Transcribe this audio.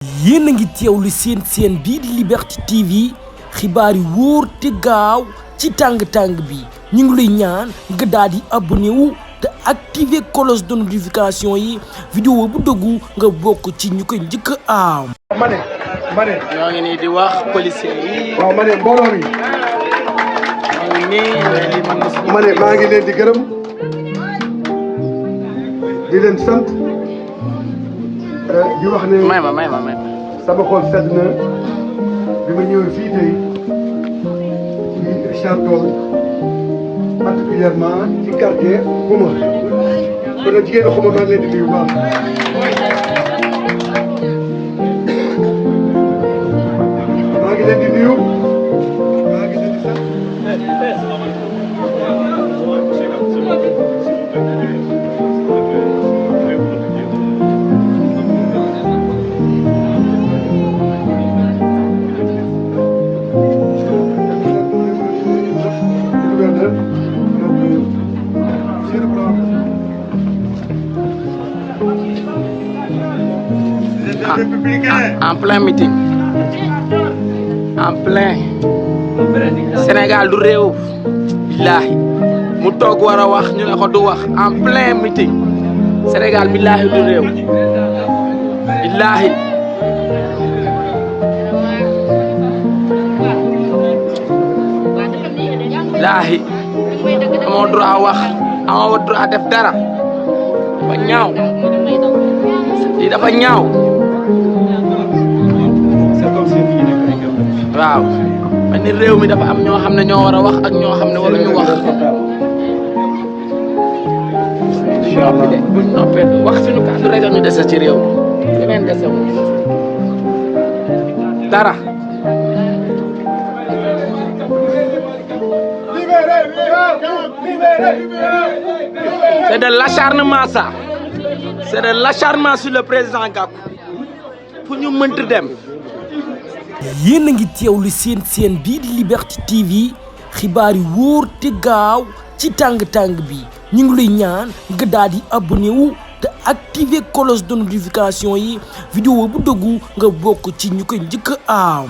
yéen a ngi teewlu seen bii di Liberté TV xibaar yi wóor te gaaw ci tàng-tàng bi ñu ngi lay ñaan nga daal di abonné wu te activer cloche de notification yi vidéo bu dëggu nga bokk ci ñu koy njëkk a am. ma ne ñoo ngi nii di wax policier yi. waaw ma ne mbooloo mi. ñoo ngi nii ma ne maa ngi leen di gërëm di leen sant di wax ne. may ma sama xol sedd na bi ma ñëwee fii tey ci Richard Toll particulièrement ci quartier Xuma kon nag jigéen Xuma maa ngi leen di nuyu bu baax. maa ngi leen di nuyu maa ngi leen di sant. en plein meeting en plein Sénégal du réew billaahi mu toog war a wax ñu ne ko du wax en plein meeting Sénégal billaahi du réew billaahi billaahi amoo droit wax amoo droit def dara dafa ñaaw lii dafa ñaaw waaw man ni réew mi dafa am ñoo xam ne ñoo war a wax ak ñoo xam ne waruñu wax buñ noppee wax suñu kàddu rek ñu dese ci réew mi leneen dese wu dara c'est de l'acharnement ça c'est de l'acharnement sur le président Gakou pour ñu mënti dem. yéen a ngi teewlu seen bii di Liberté TV xibaar yi wóor te gaaw ci tàng-tàng bi ñu ngi lay ñaan nga daal di abonné wu te activer cloche de notification yi vidéo bu dëggu nga bokk ci ñu koy njëkk a am.